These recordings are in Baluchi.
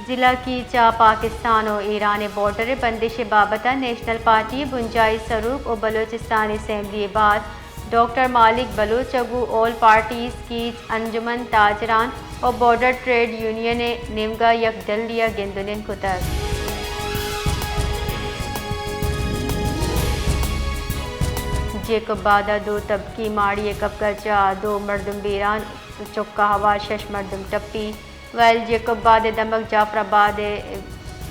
ضلع کیچ ءَ پاکستان ءُ ایران ءِ بارڈر ءِ بندش ءِ بابت ءَ نیشنل پارٹی ءِ بنجاہی سروک ءُ بلوچستان اسمبلی ءِ باسک ڈاکٹر مالک بلوچ ءَ گوں آل پارٹیز کیچ، انجمن تاجران ءُ بارڈر ٹریڈ یونین ءِ نیمگ ءَ یک ڈلی ءَ گند ءُ نند کتگ۔ جیکب آباد ءَ دو تبکی ماڑی ءِ کپگ ءَ چہ دو مردم بیران، چک ءَ ہوار شش مردم ٹپی۔ ویل جیکب آباد ءِ دمگ جعفر آباد ءِ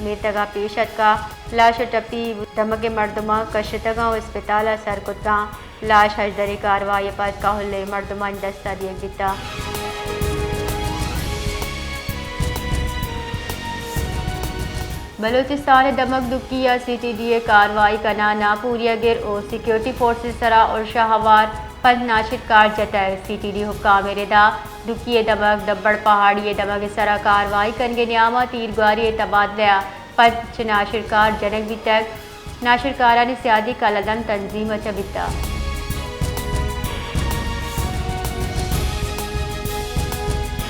میتگ ءَ پیش اتکگ۔ لاش ءُ ٹپی دمگ ءِ مردماں کشتگ اَنت ءُ اسپتال ءَ سر کتگ اَنت۔ لاش ہژدری کاروائی ءَ پد کہول ءِ مردمانی دست ءَ دیگ بیتگ۔ بلوچستان ءِ دمگ دکی ءَ سی ٹی ڈی ءِ کاروائی کنان ءَ پوریا گر ءُ سیکورٹی فورسز ءِ سرا ارش ءَ ہوار پنچ ناشرکار جتگ۔ سی ٹی ڈی حکام ءِ ردا دکی ءِ دمگ دبڑ پہاڑی ءِ دمگ ءِ سرا کاروائی کنگ ءِ نیام ءَ تیرگواری ءِ تبادلہ ءَ پنچ ناشرکار جنگ بیتگ۔ ناشرکارانی سیادی کلدن تنظیم ءَ چہ بیتگ۔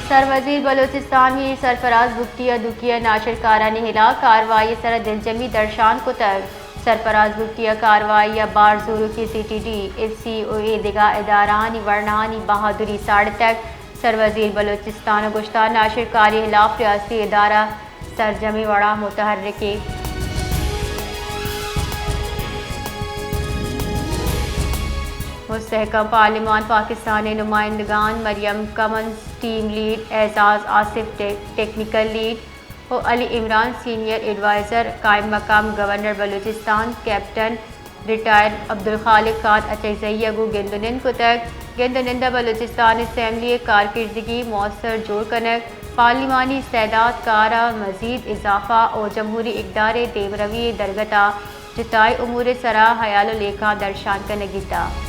سروزیر بلوچستان میر سرفراز بگٹی ءَ دکی ءَ ناشرکارانی ہلاپ کاروائی ءِ سرا دلجمی درشان کتگ۔ سرفراز بگٹی ءَ کاروائی ءَ بار زوروکی C T D, F C ءُ اے دگہ ادارہانی ورناہانی بہادری ساڑتگ۔ سروزیر بلوچستان ءَ گوشتگ ناشرکاری ہلاپ ریاستی ادارہ سرجمیں وڑا متحرک ایں۔ مستحکم پارلیمان پاکستان ءِ نمائندگان مریم کمنز ٹیم لیڈ، اعزاز آصف ٹیک-، ٹیکنیکل لیڈ، ءُ علی عمران سینئر ایڈوائزر، قائم مقام گورنر بلوچستان کیپٹن ریٹائر عبدالخالق خان اچکزئی ءَ گوں گند ءُ نند کتگ۔ گند ءُ نند ءَ بلوچستان اسمبلی ءِ کارکردگی موثر جوڑ کنگ، پارلیمانی استعداد کار ءَ مزید اضافہ ءُ جمہوری اقدار ءِ دیمروی ءِ درگت ءَ جتائیں امور ءِ سرا ہیال ءُ لیکہ درشان کنگ بیتگ۔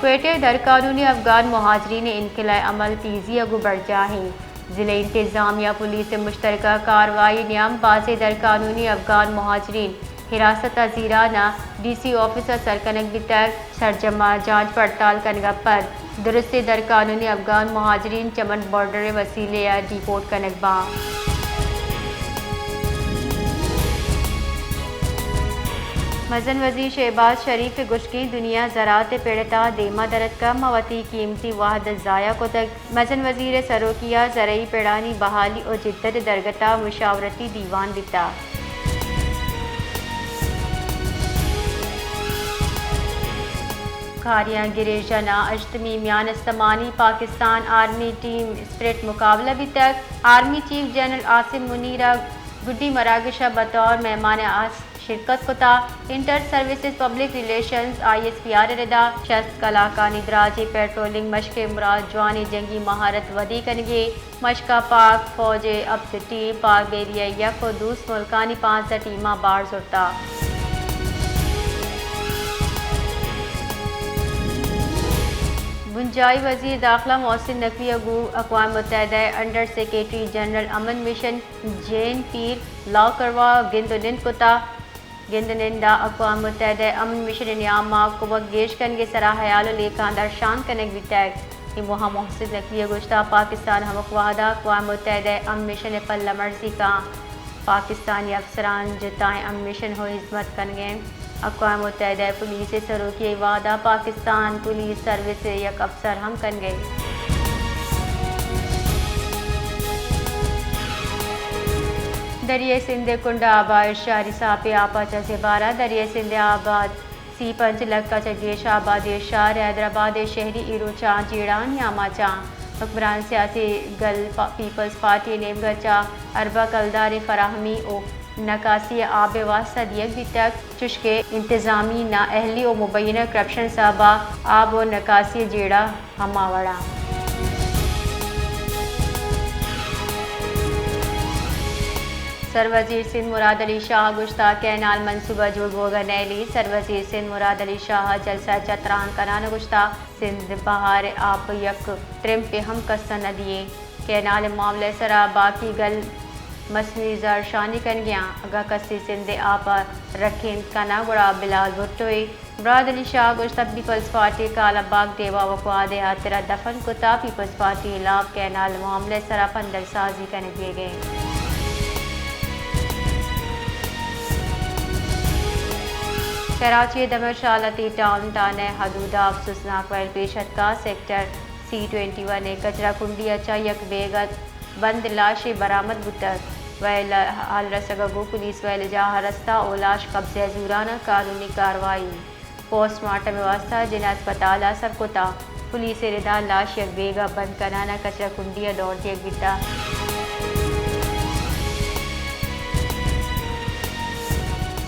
کوئٹہ ءَ درقانونی افغان مہاجرین ءِ انخلاء عمل تیزی ءَ گوں برجاہ ایں۔ ضلعی انتظامیہ پولیس ءِ مشترکہ کاروائی ءِ نیام بازیں درقانونی افغان مہاجرین حراست ءَ زیران ءَ ڈی سی آفس ءَ سر کنگ بیتگ۔ سرجم ءَ جانچ پڑتال کنگ ءَ پد درستیں درقانونی افغان مہاجرین چمن بارڈر ءِ وسیلے ءَ ڈیپورٹ کنگ باں۔ مزن وزیر شہباز شریف ءِ گوشگیں دنیا زراعت ءِ پڑ ءِ تہا دیم ءَ در اتکگ، ما وتی قیمتی وہد ضائع کتگ۔ مزن وزیر ءِ سروکی ءَ زرعی پڑانی بحالی ءُ جدت ءِ درگت ءَ مشاورتی دیوان بیتگ۔ کاریاں گریژن ءَ ہشتمی میان استمانی پاکستان آرمی ٹیم اسپرٹ مقابلہ بیتگ۔ Army chief general Asim Munir ءَ گڈی مراگش ءَ بطور مہمان خاص شرکت کتگ۔ Inter services public relations, I S P R ءِ ردا شست کلاکانی دراجیں پیٹرولنگ مشق ءِ مراد جوانیں جنگی مہارت ودی کنگ ءِ مشق ءَ پاک فوج ءِ ہپت ٹیم، پاک بحریہ ءِ یک ءُ دوست ملکانی پانزدہ ٹیماں بہر زرتگ۔ بنجاہی وزیر داخلہ محسن نقوی ءَ گوں اقوام متحدہ ءِ انڈر سیکرٹری جنرل امن مشن جین پیئر لاکروا ءَ گند ءُ نند کتگ۔ گند ءُ نند ءَ اقوام متحدہ ءِ امن مشن ءِ نیام ءَ کمک گیش کنگ ءِ سرا ہیال ءُ لیکہاں درشان کنگ بیتگ۔ اے موہ ءَ محسن نقوی ءَ گوشتگ، پاکستان ہمک وہد ءَ اقوام متحدہ ءِ امن مشن ءِ پلہ مرزی کنت۔ پاکستانی افسران جتائیں امن مشن ءَ ہزمت کنگ ءَ انت۔ اقوام متحدہ ءِ پولیس ءِ سروکی ءَ اے وہد ءَ پاکستان پولیس سروس ءِ یک افسر ہم کنگ ءَ انت۔ دریائے سندھ ءِ کنڈ ءَ آبائی شہری ساپیں آپ ءَ چہ زبہر ءَ۔ دریائے سندھ ءِ آباد سی پنچ لکھ ءَ چہ گیش آبادیں شہر حیدرآباد ءِ شہری اے روچاں جیڑہانی آماچ اَنت۔ حکمران سیاسی گل پا-، پیپلز پارٹی ءِ نیمگ ءَ چہ اربہ کلدارے فراہمی ءُ نکاسی ءِ آب ءِ واستہ دیگ بیتگ، چوشکہ انتظامی نااہلی ءُ مبینہ کرپشن ءِ سبب ءَ آب ءُ نکاسی ءِ جیڑہ ہما وڑ اَنت۔ سروزیر سندھ مراد علی شاہ ءَ گوشتگ، کینال منصوبہ جوڑ بوگ ءَ نئیلیت۔ سروزیر سندھ مراد علی شاہ ءَ جلسہ ءَ چہ تران کنان ءَ گوشتگ، سندھ ءِ بہار ءِ آپ ءِ یک ترمپے ہم کس ءَ نہ دیئیں۔ کینال ءِ معاملہ ءِ سرا باقی گل مصنوعی زہرشانی کنگ ءَ اَنت۔ اگاں کسے سندھ ءِ آپ ءَ رکینت کنت گڑا بلال بھٹو ءِ مراد علی شاہ گوشت، پیپلز پارٹی کالاباگ ڈیوا وفات ء ہاترا دفن کتا، پیپلز پارٹی ہلاپ کینال معاملہ سرا پندل سازی کنگ بیگ ء۔ کراچی ء دمر شالتی ٹاؤن تھانہ ء حدودا افسوسناک ویل پیش اتکا، سیکٹر سی ٹوئنٹی ون ء کچرا کنڈی ء چہ یک بیگ ء بند لاشے برآمد بوتگ۔ ویل ء حال رسگ ء گوں پولیس ویل جاہ ء رستہ و لاش قبضہ ء زوران ء قانونی کاروائی پوسٹ مارٹم ء واستہ جناح ہسپتال ء سر کتگ۔ پولیس ء ردا لاش یک بیگ ء بند کنان ء کچرا کنڈی ء ڈوڑ دیگ بیتگ۔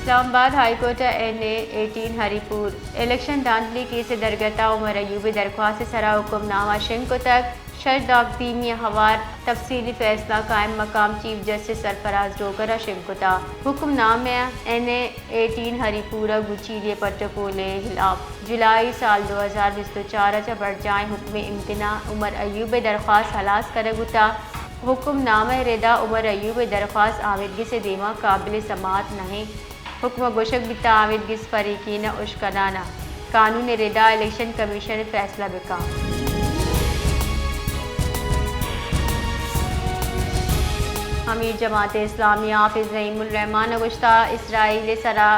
اسلام آباد ہائی کورٹ ء این اے ایٹین ہری پور الیکشن دھاندلی کیس ء درگت ء عمر ایوب ء درخواست ء سرا حکم نامہ شنگ کتگ۔ شش داکدیمی ء ہوار تفصیلی فیصلہ قائم مقام چیف جسٹس سرفراز ڈوگر ء شنگ کتگ۔ حکم نامہ ء این اے ایٹین ہری پور ء گوچیلی ء پٹ ء پول ء ہلاپ جولائی سال دو ہزار بیست ء چار ء چہ برجائیں حکم امتناع عمر ایوب ء درخواست ہلاس کنگ بوتگ۔ حکم نامہ ء ردا عمر ایوب ء درخواست آمیدگس ء دیما قابل سماعت نہ انت۔ حکم ء گوشگ بیتگ آمیدگس فریقین ء اشکنان ء قانون ء ردا الیکشن کمیشن ء فیصلہ بہ کنت۔ امیر جماعت اسلامی حافظ نعیم الرحمان ء گوشتگ اسرائیل ء سرا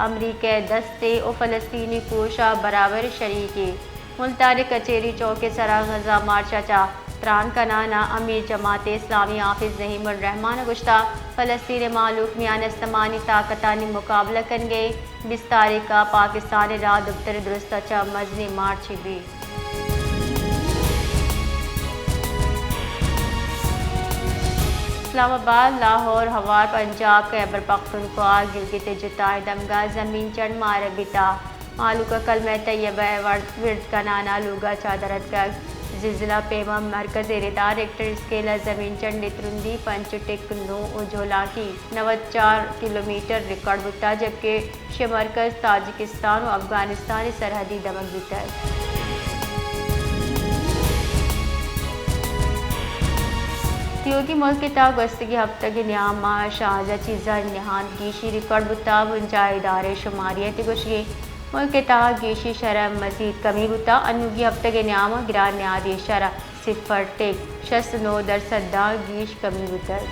امریکہ ء دست ء و فلسطینی کوش ء برابر شریک ء۔ ملتان ء کچہری چوک ء سرا غزہ مارچ ء چہ تران کنان ء امیر جماعت اسلامی حافظ نعیم الرحمان ء گوشتگ فلسطین ء مہلوک میان استمانی طاقتانی مقابلہ کنگ ء بیست تاریخ ء پاکستان ء راہ دپتر ء درست ء چہ مزنیں مارچے بیت۔ اسلام آباد، لاہور، ہوار پنجاب، خیبر پختونخوا، گلگت ء جتائیں دمگاں زمین چنڈ مارگ بیتگ۔ مہلوک ء کلمہ طیبہ ء ورد، ورد کنان ء لوگ ء چادر اتکگ۔ زلزلہ پیما مرکز ء ردا ریکٹر اسکیل ء زمین چنڈ ء ترندی پنچ ٹک نو و جہلانکی نود چار کلومیٹر ریکارڈ بوتگ، جبکہ شے مرکز تاجکستان و افغانستان ء سرحدی دمگ بیتگ۔ تیوگی ملک ء تہا گوستگیں ہپتگ ء نیام ء شانزدہ چیزانی نہاند گیشی ریکارڈ بوتگ، بنجاہی ادارہ ء شماری ء تہ گوشگ ء ملک ء تہا گیشی شرح مزید کمی بوتگ، انوگی ہپتگ ء نیام ء گران نہادی شرح صفر ٹک شست نو درسد ء گیش کمی بوتگ۔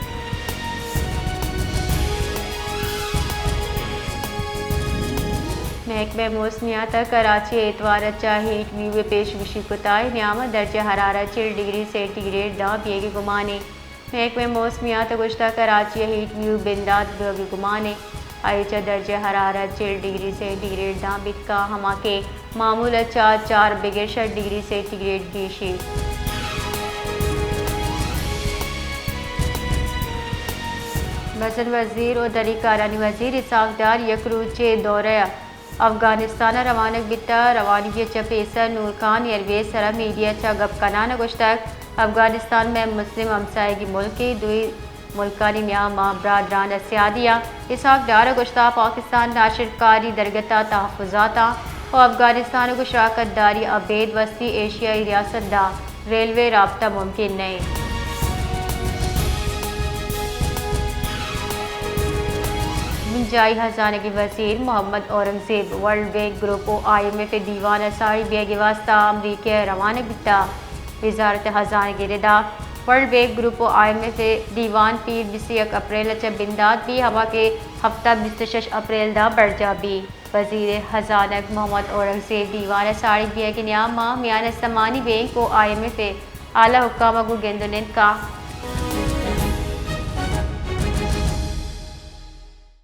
محکمہ موسمیات ء کراچی ء اتوار ء چہ ہیٹ ویو ء پیش گوشی کتگ، نیام ء درجہ حرارت چل ڈگری سینٹی گریڈ داں بیگ ء گمان انت۔ محکمہ موسمیات ء گوشتگ کراچی ء ہیٹ ویو بندات بیگ ء گمان انت، آئی ء چہ درجہ حرارت چل ڈگری سینٹی گریڈ داں بیت کاں، ہما کہ معمول ء چہ چار بگر شش ڈگری سینٹی گریڈ گیش انت۔ مزن وزیر و دری کارانی وزیر اسحاق ڈار یک روچے دورہ ء افغانستان ء روانگ بیتگ۔ روانگی ء چہ پیسر نور خان ایئر بیس ء سرا میڈیا ء چہ گپ کنان ء گوشتگ، افغانستان مئے مسلم ہمساہگی ملکے، دوئیں ملکانی نیام ء برادران ء سیادی ء۔ اسحاق ڈار ء گوشتگ، پاکستان ناشرکاری درگت ء تحفظات ء و افغانستان ء گوں شراکت داری ء ابید وسطی ایشیائی ریاست داں ریلوے رابطہ ممکن نہ انت۔ بنجاہی ہزانگی وزیر محمد اورنگزیب ورلڈ بینک گروپ و آئی ایم ایف ء دیوان ء ساڑی بیگ ء واستہ امریکہ ء روانگ بیتگ۔ وزارت ہزانگی ردا ورلڈ بینک گروپ و آئی ایم ایف ء دیوان پیر بیست یک اپریل ء چہ بندات بی، ہما کہ ہفتہ بیست شش اپریل داں برجاہ بی۔ وزیر ہزانگ محمد اورنگزیب دیوان ء ساڑی بیگ ء نیام ء میان استمانی بینک و آئی ایم ایف ء اعلی حکام ء گوں گند و نند کنت۔